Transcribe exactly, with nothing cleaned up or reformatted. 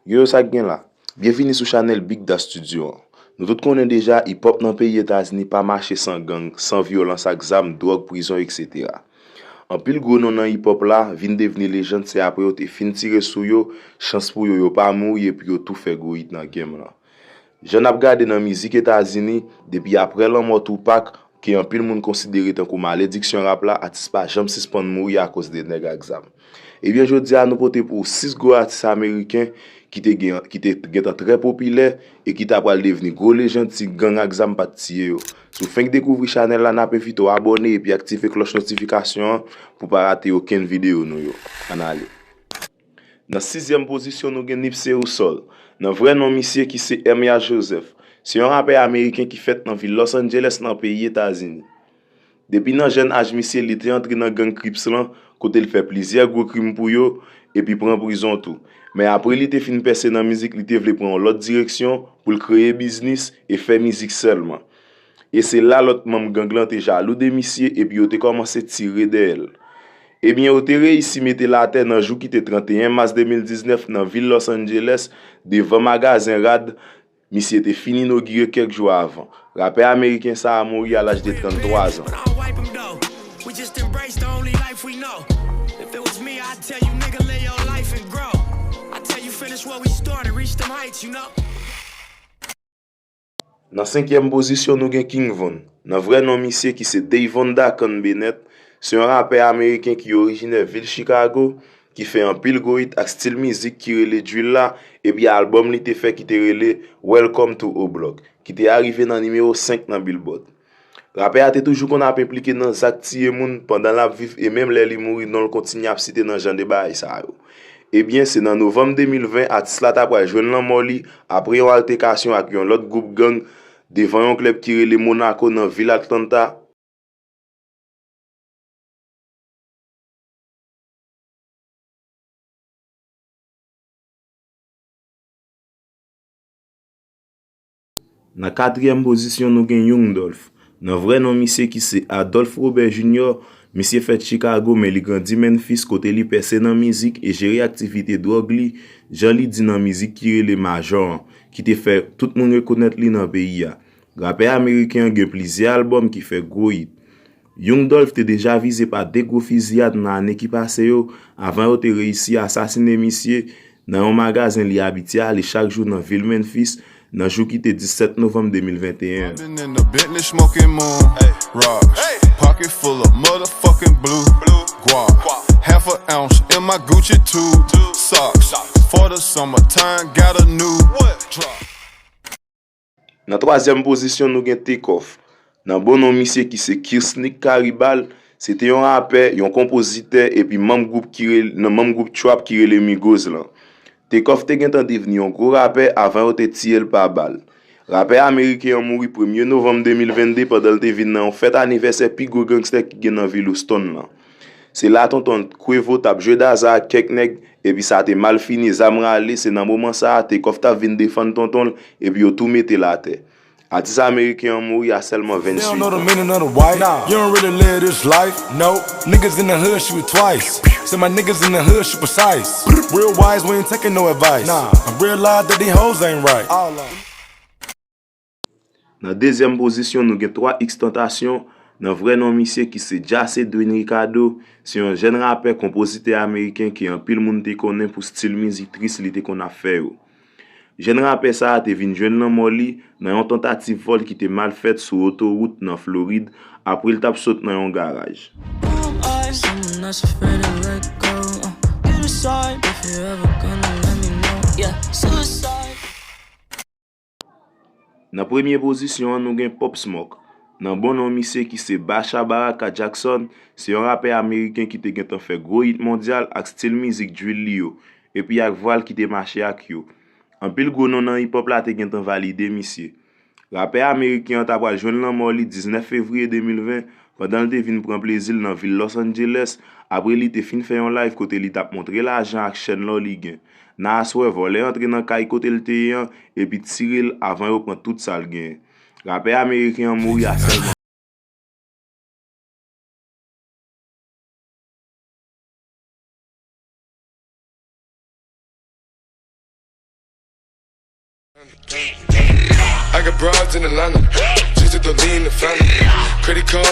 Yo, yo, sa k gen la? Byenvini sou chanèl Big Da Studio an. Nou tout konnen deja, hip hop nan peyi Etazini pa mache san gang, san vyolans ak zam, dwòg, prizon, et cetera. Anpil gwo non nan hip hop la vin devni lejand, se apre yo te fin tire sou yo, chans pou yo, yo pa mouri epi yo tou fè gwo hit nan game lan. Jan n ap gade nan mizik Etazini, depi apre lanmò Tupac, ke anpil moun konsidere tankou malediksyon rap la, atis pa janm sispann mouri akoz de nèg ak zam. Ebyen, jodi a, nou pote pou ou sis gwo atis ameriken ki te gen, ki te gentan trè popilè e ki ta pral devni gwo lejand si gang ak zam pa t tiye yo. Si w fenk dekouvri chanèl la, n ap envite w abòne epi aktive klòch notifikasyon an pou w pa rate okenn videyo nou yo. Ann ale. Nan sizyèm pozisyon, nou gen Nipsey Hussle. Nan vrè non misye ki se Ermia Joseph. Se yon rapè ameriken ki fèt nan vil Los Angeles nan peyi Etazini. Depi nan jèn aj misye, li te antre nan gang Crips lan, kote l fè plizyè gwo krim pou yo, epi pran prizon tou. Men apre li te fin pèse nan mizik, li te vle pran yon lòt direksyon pou l kreye biznis e fè mizik sèlman. E se la lòt manm gang lan te jalou de misye epi yo te kòmanse tire dèyè l. Ebyen, yo te reyisi mete l atè nan jou ki te trannteyen mas de mil diznèf nan vil Los Angeles, devan magazen rad misye te fin inogire kèk jou avan. Rapè ameriken sa a mouri a laj de tranntwa zan. We just embrace the only life we know. If it was me, I'd tell you, nigga, live your life and grow. I tell you, finish what we started, reach them heights, you know. Nan senkyèm pozisyon, nou gen King Von. Nan vrè non misye ki se Davonda Khan Bennett, se yon rapè ameriken ki orijinè vil Chicago, ki fè anpil gwo hit ak stil mizik ki rele drill la, epi albòm li te fè ki te rele Welcome to O Block, ki te arive nan nimewo senk nan Billboard. Rapè a te toujou konn ap enplike nan zak tiye moun pandan l ap viv e menm lè li mouri non l kontinye ap site nan jan de bagay sa yo. Ebyen, se nan novanm de mil ven atis la ta pral jwenn lanmò li apre yon altekasyon ak yon lòt gwoup gang devan yon klèb ki rele Monaco nan vil Atlanta. Nan katriyèm pozisyon, nou gen Young Dolph. Nan vrè non misye ki se Adolph Robert Junior, misye fèt Chicago, men li grandi Memphis, kote li pèse nan mizik e jere aktivite dwòg li, jan li di nan mizik ki rele Majò an, ki te fè tout moun rekonèt li nan peyi a. Rapè ameriken an gen plizyè albòm ki fè gwo hit. Young Dolph te deja vize pa de gwo fiziyad nan ane ki pase yo, avan yo te reyisi asasine misye nan yon magazen li abitye ale chak jou nan vil Memphis, nan jou ki te disèt novanm de mil venteyen an. Been in the Bentley smoking moon rocks. Pocket full of motherfucking blue guac. Half an ounce in my Gucci tube socks. For the summertime, got a new drop. Nan twazyèm pozisyon, nou gen Takeoff. Nan bon non misye ki se Kirsnick Caribal, se te yon rapè, yon konpozitè epi manm gwoup ki rele, nan manm gwoup trap ki rele Migos lan. Takeoff te gentan devni yon gwo rapè avan yo te tiye l pa bal. Rapè ameriken an mouri premye novanm de mil vennde pandan l te vin nan yon fèt anivèsè pi gwo gangstè ki gen nan vil Houston lan. Se la tonton Quavo t ap jwe daza ak kèk nèg, epi sa te mal fini, zam rale, se nan moman sa a, Takeoff t ap vin defann tonton l, epi yo tou mete l atè. Atis ameriken an mouri a sèlman venntuit an. They don't know the meaning of the white. Nah, you don't really live this life. Nope. Niggas in the hood shoot twice. Say my niggas in the hood shoot precise. Real wise, we ain't taking no advice. Nah, I realize that these hoes ain't right. All of 'em. Nan dezyèm pozisyon, nou gen twa X Tantasyon. Nan vrè non misye ki se Jase Dwayne Ricardo, se yon jèn rapè, konpozitè ameriken ke anpil moun te konnen pou stil mizik tris li te konn ap fè yo. Jèn rapè sa a te vin jwenn lanmò li nan yon tantativ vòl ki te mal fèt sou otowout nan Florid, apre l t ap sot nan yon garaj. Someone that's afraid to let go. Uh, get a side if you ever gonna let me know. Yeah, suicide. Nan premye pozisyon an, nou gen Pop Smoke. Nan bon non misye ki se Basha Baraka Jackson, se yon rapè ameriken ki te gentan fè gwo hit mondyal ak stil mizik drill li yo, epi ak vwa l ki te mache ak yo. Anpil gwo non nan hip hop la te gentan valide misye. Rapè ameriken an ta pral jwenn lanmò li diznèf fevriye de mil ven, pandan l te vin pran plezi l nan vil Los Angeles, apre li te fin fè yon live kote li t ap montre lajan ak chèn lò li gen. Nan aswè, vòlè antre nan kay kote l te ye an epi tire l avan yo pran tout sa l genyen. Rapè ameriken an mouri a sèlman. I got broads in Atlanta, just to lean the family. Credit cards